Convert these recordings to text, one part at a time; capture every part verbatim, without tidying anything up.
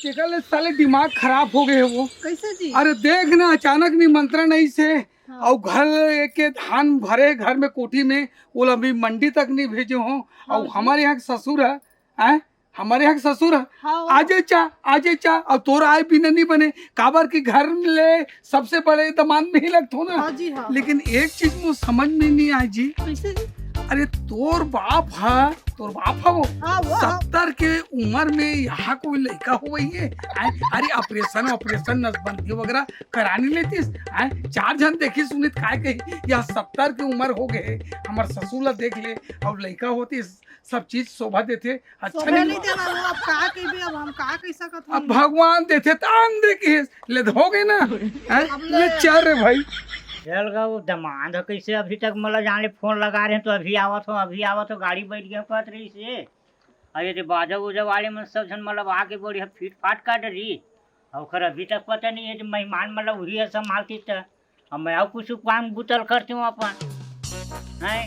एकर ले साले दिमाग खराब हो गए हे वो। कैसे जी? अरे देख ना, अचानक निमंत्रण आइस हे, हाँ। अउ घर के धान भरे घर में कोठी में, ओला अभी मंडी तक नहीं भेजे हो। हाँ अउ जी। हमर यहाँ के ससुर हे, हैं? हमर यहाँ के ससुर हे, हाँ। आजे चा, आजे चा, अउ तोर आए बिना नहीं बने, काबर कि घर ले सबसे बड़े दमाद में ही लगथो ना। हाँ जी, हाँ। लेकिन एक चीज मुझे समझ में नहीं आए जी। कैसे जी? अरे तोर बाप हे, तोर बाप हे वो। हाँ, वो हाँ। सत्तर के उम्र में यहाँ कोई लइका होवई हे? आय, अरे ऑपरेशन, ऑपरेशन नसबंदी वगैरह करा नहीं लेतिस? आय, चार झन देखिस सुनिस त काय कही, या सत्तर के उम्र हो गए हे, हमर ससुर ला देख ले, अब लइका होतिस, सब चीज शोभा देथे, अच्छा शोभा नहीं नहीं देना, वो अब का कहिबे, अब हम का कहि सकत अब हन? भगवान देथे त आन दे के ले हो गए ना, हैं? अब ले ले। चल रे भाई। चल गा, वो दमाद ह कैसे अभी तक मोला जाने फोन लगा रहे हैं, तो अभी आवत हो, अभी आवत हो, गाड़ी बैठ गया कहत रही से। अरे ये बाजा उजा वाले मन सब झन मतलब आके बढ़िया फीट फाट कर डरी, अउ ओकर अभी तक पता नहीं है जो मेहमान मतलब वही है संभालती त। अब मैं अउ कुछ काम बुतल करती हूँ अपन, हैं?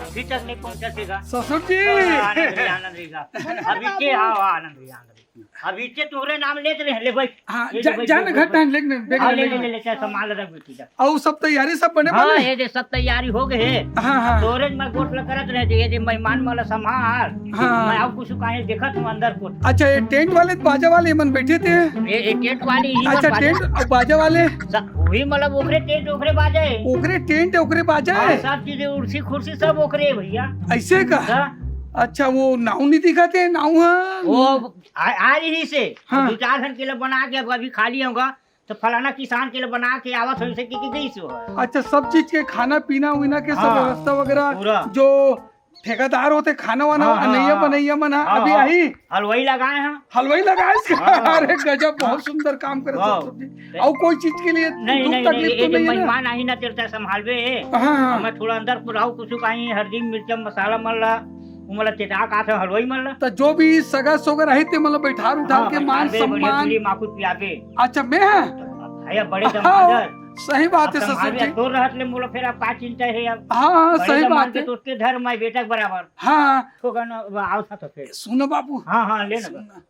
अभी तक नहीं पहुंचा सीधा। ससुर जी। हाँ, आनंद रे, आनंद रे, जा। अभी के, हाँ, हाँ, आनंद रे, आनंद रे। अभी के तोरे नाम लेत रहे, ले भाई। हाँ, ये जा, ले भाई, जा ना, ले घर भाई। टाइम लेके, लेके, हाँ, ले, लेके, ले, ले। ले, ले, चल, संभाल रख बेटी जा। अउ सब तैयारी सब बने हाँ, बने? ये दे सब तैयारी हो गए हे। हाँ, हाँ। तोरे मैं गोठ ल करत रहे, ये दे मेहमान वाला संभाल। हाँ। मैं अउ कुछ काहे देखत हूँ अंदर को। अच्छा, ये टेंट वाले, बाजा वाले मन बैठे थे? ये, ये टेंट वाली ही अच्छा, मन बाजा। टेंट अउ बाजा वाले? स-, वही मतलब ओकरे टेंट, ओकरे बाजा हे। ओकरे टेंट, ओकरे बाजा हाँ, हे? सब चीजें, उर्सी खुर्सी सब ओकरे हे भैया। ऐसे का? हाँ। अच्छा, वो नाऊ नहीं दिखा थे, नाऊ हाँ? वो आ, आ रही से, हाँ। दो चार घंटे के लिए बना के अब अभी खाली होगा, तो फलाना किसान के लिए बना के आवत हो, इसे की, की गई सो है। अच्छा, सब चीज के खाना पीना उना के सब हाँ, व्यवस्था वगैरह पूरा। जो ठेकेदार होते, खाना वाना हाँ, हाँ, बनैया, हाँ। बनैया मन, हाँ, हाँ, अभी हाँ। आई? हलवाई लगाए हैं। हलवाई लगाए इसका? हाँ, हाँ। अरे गजब, बहुत हाँ। सुंदर काम करे हाँ। सब, सब चीज। अउ कोई चीज के लिए नहीं, दुख नहीं, तकलीफ नहीं, तो ये नहीं है ना? मेहमान आई ना, तेरे से संभालबे। हाँ, हाँ। मैं थोड़ा अंदर पुराऊ, कुछ कहीं हल्दी, मिर्चा, मसाला मन ला, वो मन ला चेता का था हलवाई मन ला। तो जो भी सगा सोगर रहे थे, मतलब बैठार उठार हाँ, के मान बैठार बे, बढ़िया सम्मान। पूरी माखुत पियाबे। अच्छा, मैं है? भैया बड़े हाँ, दमाद है। सही बात अब है, ससुर संभाल जी। तोर रहत ले मोला फिर अब का चिंता है अब? हाँ, हाँ, बड़े सही दमाद बात के है। तो उसके धर मैं बेटा के बराबर। हाँ। होगा ना, अब आओ था तो फिर। सुनो बाबू। हाँ, हाँ, ले ना। सुन ना।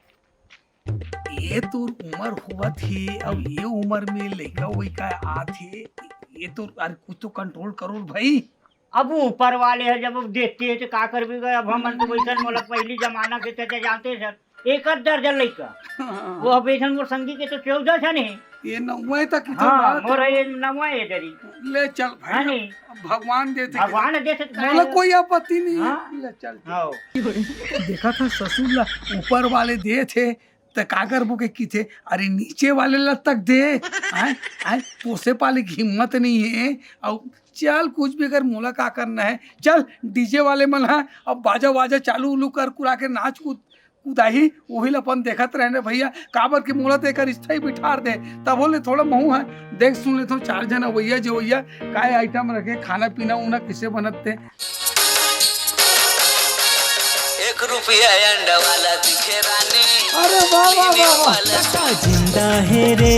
ये तोर उम्र होवत हे, अब ये उम्र में लइका वइका आत हे, ये तो, अरे कुछ तो कंट्रोल करो भाई। अब ऊपर वाले हे, जब देते हे तो का करबे गा? अब हमन तो वैसन मोला पहली जमाना के चाचा जानते हे सर, एक आध दर्जन लइका। हाँ। वो अब ऐसन मोर संगी के तो चौदह झन हे। ये नौवा हे तक की तो हाँ, बात मोर हे। ये नौवा हे जरी। ले चल भाई, हाँ, नहीं। भगवान देथे भगवान के। देथे तो मोला काहे? कोई आपत्ति नहीं है। हाँ। ले चल। हाँ। देखा था ससुर ला ऊपर वाले देथे, त का करबो के किथे, अरे नीचे वाले ला तक दे। आय, आय, पोसे पाले की हिम्मत नहीं है। अउ चल, कुछ भी कर, मोला का करना है। चल, डीजे वाले मन हा, अब बाजा वाजा चालू उलू कर कुरा के नाच कूद, कुदाही, वही ला अपन देखत रहने भैया, काबर के मोला तो एकर स्थाई बिठार दे, तब ले थोड़ा महू है, देख सुन ले तो चार जना भैया जो भैया, काय आइटम रखे, खाना पीना उना कैसे बनत ते। एक रुपया अंडा वाला दिखे रानी। अरे वाह, वाह, वाह, वाह। काका जिंदा है रे,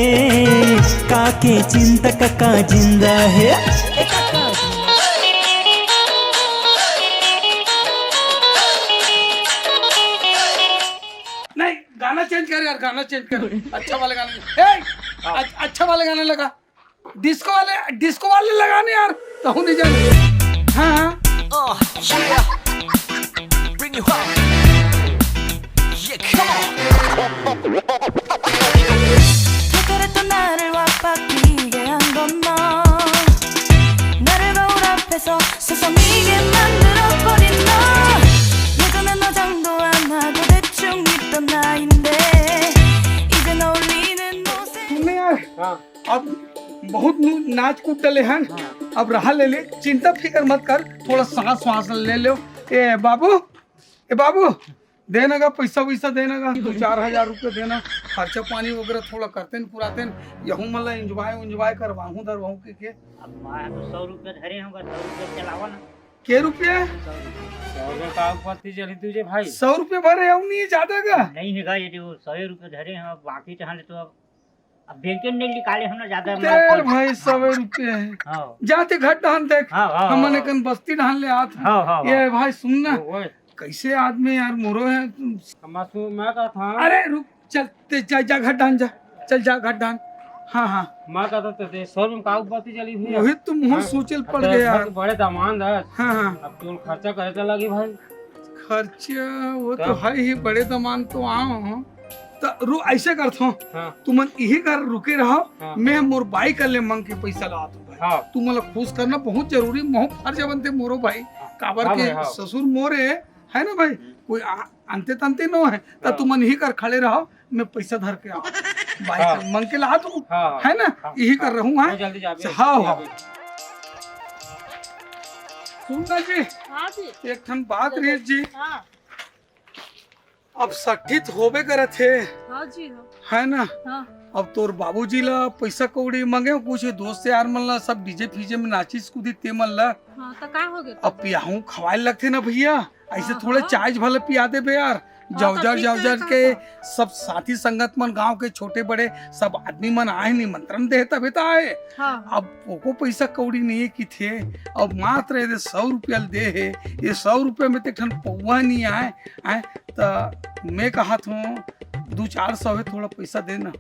काके चिंता काका जिंदा है। नहीं, गाना चेंज कर यार, गाना चेंज कर। अच्छा वाला गाना। ए, हाँ। अच-, अच्छा वाला गाना लगा। डिस्को वाले, डिस्को वाले लगाने यार, तो हूँ नहीं जाने। हाँ, हाँ। Oh, yeah. Bring you up. Yeah, come on. ཐད་ཀར་དུ་ནར་བ་པ་ཀི་གེ་ཨང་གོ་ནོ། ནར་བ་ཨུ་ར་ཕེ་སོ་སོ་སོ་མི་གེ་མན་དུ་རོ་པོ་རི་ནོ། ཡེ་ཏོ་ནེ་ནོ་ཅང་དུ་ཨ་ན་དོ་དེ་ཆུང་ངི་ཏོ་ན་ཨིན་དེ། ཨི་ཟེ་ནོ་ལི་ནེ་ནོ་སེ། सुनने यार, हाँ। अब बहुत नु-, नाच कूद डले हैं, हाँ। अब रहा ले ले, चिंता फिकर मत कर, थोड़ा सांस वास ले लो। ए बाबू, ए बाबू, देना का पैसा वैसा देना का, दो चार हजार रुपये देना, खर्चा पानी वगैरह थोड़ा करते न पुराते न, यहू मतलब एंजॉय उंजॉय करवाहूँ दरवाहूँ के, के। अब मैं तो सौ रुपये धरे हूँ, सौ रुपये चलावा ना। के रुपये? सौ रुपये। सौ रुपये का ऊपर थी चली तुझे भाई। सौ रुपये भरे हूँ नहीं ज्यादा का? नहीं है भाई, ये जो सौ रुपये धरे हैं, अब बाकी तो हम तो अब अब बैंक में नहीं निकाले हम ना ज्यादा तेरे माल। भाई सवे रुपये है। हाँ। जाते घर डहान देख। हाँ, हाँ, हमने हाँ। कन बस्ती डहान ले आत। हाँ, हाँ, ये हाँ। भाई सुन ना। ओ, ओए। कैसे आदमी यार मोरो है। हम सु-, मैं कहा था। अरे रुक। चल, ते जा, जा घर डाहन जा। चल जा घर डाहन। हाँ, हाँ। मैं कहता ते, ते शोरूम का बात चली भैया? वही तो मुँह हाँ? सोचे ल पड़ तो गया। घर के बड़े दामाद है। हाँ, हाँ। अब तोल खर्चा करे तो लगी भाई। खर्चा वो तो तो? है ही, बड़े दामाद तो आओ। तो रू, ऐसे करत हूँ, हाँ। तुमन इही कर रुके रहो, हाँ। मैं मोर बाई कर ले मंग के पैसा लात हूँ भाई। हाँ। तुमन ला खुश करना बहुत जरूरी, महू फर्ज बनते मोरो भाई। हाँ। काबर हाँ के भाई, हाँ। ससुर मोरे है ना भाई, कोई आ-, अंते तंते नो है, त हाँ। तुमन इही कर खड़े रहो, मैं पैसा धर के आओ। बाई हाँ। कर मंग के लात हूँ, हाँ, हाँ। है ना? हाँ, इही कर हाँ। रहूँ, हाँ? वो जल्दी जाबे, हाँ, जल्दी हाँ। जाबे। सुन ना जी, हाँ जी। एक ठन बात जल्दी। रहीस जी। हाँ। अब सट्ठी त होबे करत हे। हाँ जी, हाँ। है ना? हाँ। अब तोर बाबूजी ला पैसा कौड़ी मांगे हो, कुछ दोस्त यार मन ला, सब डीजे फीजे में नाचिस कूदिस ते मन ला। हाँ, त का हो गया? अब पियाहू खवाए लगथे ना भैया, ऐसे हाँ, थोड़े हाँ। चाय भले पिया देबे यार। हाँ, जाओ, त जाओ, ठीक जाओ, है, जाओ का के था? सब साथी संगत मन, गांव के छोटे बड़े सब आदमी मन आए, निमंत्रण दे तबे त आए। हाँ। अब ओको पैसा कौड़ी नहीं है किथे, अब मात्र ये सौ रुपया दे है, ये सौ रुपया में ते ठन पौवा नहीं आए, आए त मैं कहत हूँ, दू चार सौ है, थोड़ा पैसा देना,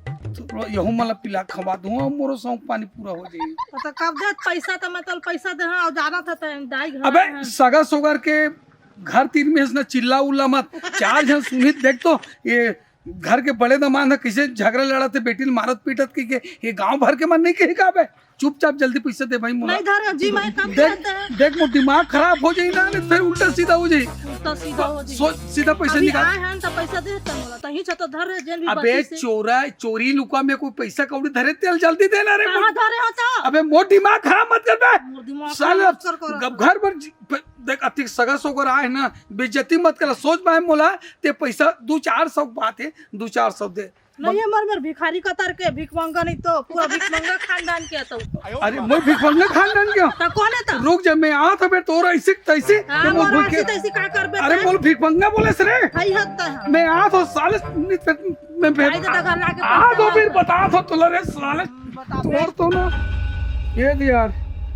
थोड़ा यहू मन ला पिला खवा दूँ, और मोरो शौक पानी पूरा हो जाई। तो कब दे पैसा? तो मैं तोल पैसा दे, हाँ, और जाना था तो दाई घर अबे, है। सगा सोगर के घर तीर में इसने चिल्ला उल्ला मत, चार झन सुनित देख तो, ये घर के बड़े दामाद है, किसे झगड़ा लड़त हे, बेटी ल मारत पीटत के, के, ये गांव भर के मन नहीं कही का बे? चुपचाप जल्दी पैसा दे भाई मोला। नहीं धरे जी, मैं कब देख, देते हैं? देख, मोर दिमाग खराब हो जाई ना, नहीं फिर उल्टा सीधा हो जाई। उल्टा सीधा हो जाई। सोच, सीधा पैसा अभी निकाल। आए हैं तो पैसा दे देते मोला, तही छ तो धर रहे जेन भी अबे बाकी से। चोरा, चोरी लुका में कोई पैसा कौड़ी धरे, तेल जल्दी देना रे। कहाँ धरे हो तो? अबे मोर दिमाग खराब मत कर बे। मोर दिमाग साले खराब कर कर। अब घर पर जी-, प-, देख, अतिक सगा सोगर आए ना, बेइज्जती मत करा। सोच पाए मोला, ते पैसा दू चार सौ बात है, दू चार सौ दे। नहीं, हमर मेर भिखारी कतर के, भिखमंगा नहीं तो, पूरा भिखमंगा खानदान के तो। अरे, मैं भिखमंगा खानदान के हूँ? तो कौन है तो? रुक जा, मैं आत हूँ बे, तोरा ऐसे तैसे, हाँ, मैं मोर बोल के ऐसे तैसे का करबे अरे, तैं? मोला भिखमंगा बोले से रे। हई हद तक है। मैं आत हूँ साले, मैं, मैं, भाई, तो दगा लागे आत हूँ, पैसा फिर बता दो तोला रे साले। बता बे। तोर तो ना, ये दे यार,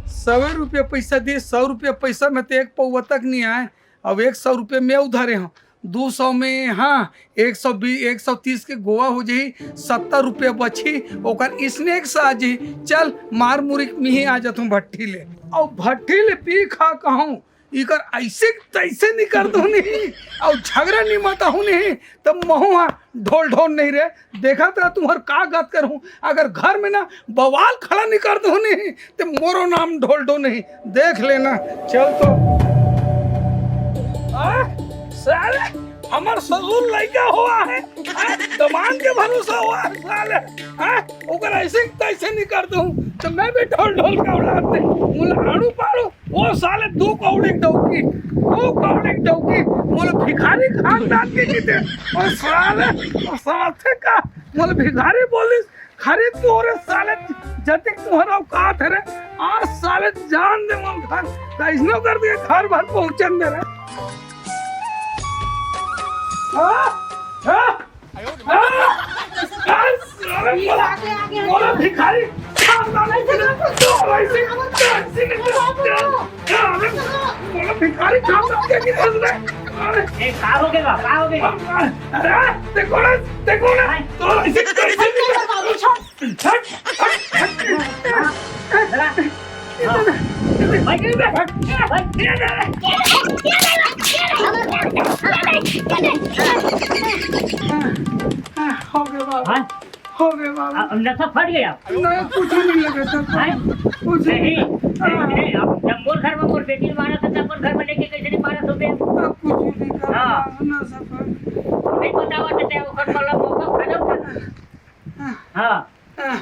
सौ रुपया पैसा दे, सौ रुपया पैसा में तो एक पौवा तक नहीं आए। अब एक सौ रुपया मैं उधारे हूँ, दू सौ में, हाँ, एक सौ बीस, एक सौ तीस के गोवा हो जाही, सत्तर रुपया बची, ओकर स्नैक्स आ जाही। चल, मार मुरी के मिही आ जाथूं भट्ठी ले। अउ भट्ठी ले पी खा कहूं, इकर ऐसे तैसे निकर दूं नहीं, अउ झगड़ा निमटाहूं नहीं, तब महूं हा ढोल ढोल नहीं रे। देखत रह तुंहर का गत करहूं, अगर घर में ना बवाल खड़ा नहीं कर दूं नहीं, ते मोरो नाम ढोल ढोल नहीं, देख लेना। चल तो। आ, साले, हमर ससुर लइका होवत हे, आ, दमांद के भरोसा होवत हे, साले, आ, ओकर ऐसे तैसे नहीं कर दूं, तो मैं भी ढोल ढोल का औलाद नहीं, मोला आड़ू पाड़ू, वो साले दू कौड़ी के डौकी, दू कौड़ी के डौकी, मोला भिखारी खानदान के किथे, वो साले, वो समझथे का, मोला भिखारी बोलिस, खरीद तू रे साले, जतिक तुंहर औकात हे रे, आज साले जान दे मन खान, कैसनो कर दिए घर भर पहुंचन दे रे। हाँ? हाँ? हाँ? हाँ? साले मोला, मोला भिखारी खानदान के किथे, तो ऐसे, ऐसे, अरे, मोला भिखारी खानदान के किथे रे। अरे, ए, का हो गया? का हो गया? अरे, देखो ना, देखो ना, तो ऐसे, ऐसे, हट, हट, हट। हो गया बाबू, हाँ? हो गया बाबू। अब नशा फट गया? नहीं, कुछ नहीं लगा था। हैं? कुछ नहीं। नहीं, हाँ। नहीं, अब जब मोर घर में मोर बेटी मारा था, तब मोर घर में लेके कैसे नहीं मारा तो बे? अब कुछ नहीं कर हाँ। नशा फट। नहीं बतावा तो तैं ओकर मतलब मौका खा जाओ। हाँ। हाँ।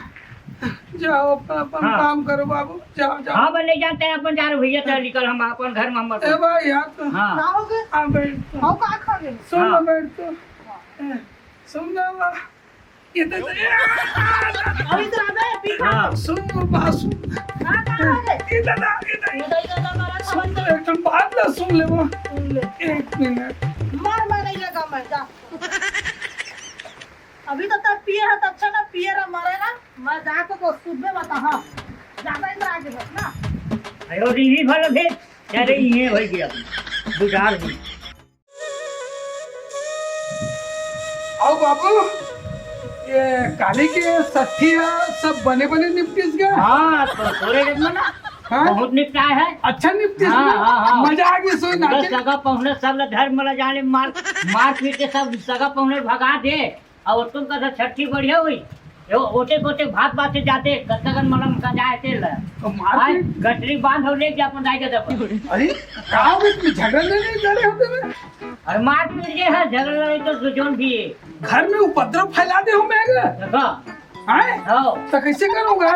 जाओ, अपन, अपन हाँ। काम करो बाबू, जाओ, जाओ। हाँ, बस ले जाते हैं अपन, जा रहे भैया, चल निकल, हम अपन घर में हम ए भाई, यार तो हाँ। का हो गए? हाँ, बैठ तो। हाँ, का खा गए? सुन ना, हाँ। बैठ तो। ए, सुन ना बा। ये तो, अभी तो आ गए, पी खा। हाँ। सुन मोर बात सुन। हाँ, का हो गए? ये दादा, ये दादा। ये दादा, ये दादा, हमारा सुन, खबर तो एक ठन बात ना सुन ले वो। सुन ले। एक मिनट। मार, मार नहीं लगा मैं, जा। अभी तो तब पिए है, तब अच्छा ना पिए रहा, मरे रहा। मैं जाके तो सुबह बता, हाँ। ज्यादा इधर आगे बस ना। अरे, वो टीवी फल थे, क्या रे, ये भाई की अपनी बुझार भी। आओ बाबू, ये काली के सठी ह सब बने बने निपटिस गा। हाँ, तो तोरे जब ना हाँ? बहुत निपटाए है। अच्छा निपटिस हाँ, ना? हाँ, हाँ। मजा आ गई सोई पूरा नाचे। सगा पहुने सब ल धर मला जाने मार मार पीट के सब सगा पहुने भगा दे। और तुम कथा छठी बढ़िया हुई। यो ओटे कोटे भात बाते जाते कत्ता कन मलम का जाए तेल। तो आज मारपीट गठरी बांध और ले जा अपन दाई के दब। अरे का हो गया, तुम झगड़ा नहीं लड़े होते में? और मार पीट के है झगड़ा नहीं तो जोन भी है। घर में उपद्रव फैला दे हो मैं गा। देखो, हैं? हो तो कैसे करूँगा?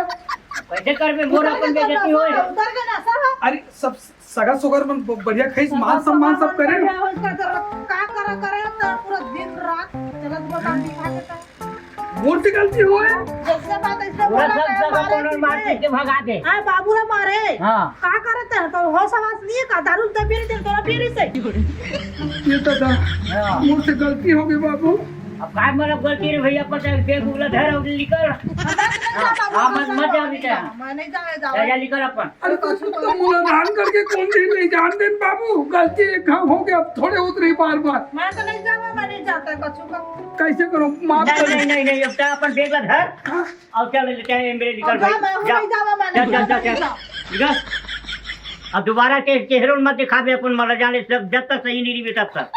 कैसे करबे मोर अपन बेइज्जती होए। उतर के ना सह। अरे सब सगा सोगर मन ब- बढ़िया खाइस, मान सम्मान सब करे। का करा करा करा तो पूरा दिन रात चलत बता दिखा के तो। मोर से गलती होए। जैसे बात ऐसे पूरा बोला सब है, सगा मारे पहुने मार पीट पीटे। के भगा दे। हाँ बाबू रे मारे। हाँ। का करत है तो होश आवाज नहीं है का? दारू तो पी रही थी, तोरा पी रही से। ये तो था, हाँ। मोर से गलती हो गई बाबू। अब काय मतलब गलती रे भैया, पता है बेग उगला धर और निकल। हाँ, मत मत जा बेटा। मैं नहीं जावे जा जावे। जा निकल अपन। अरे तो तुम तो मूलाधान करके कौन दिन नहीं जान देन बाबू, गलती एक घाव हो गया, अब थोड़े उतरे बार बार। मैं तो नहीं जावे, मैं नहीं जाता कछु का। कैसे करो, माफ नहीं कर नहीं नहीं नहीं, अब तो अपन बेग ला धर। हाँ? अब चल ले चाहे मेरे निकल अब जा, भाई। मैं हूँ, जा। नहीं जावे, मैं जा नहीं जा जा जावे। जा। निकल। अब दोबारा के चेहरों मत दिखावे अपन मला जाने, सब जब तक सही नहीं रही तब तक।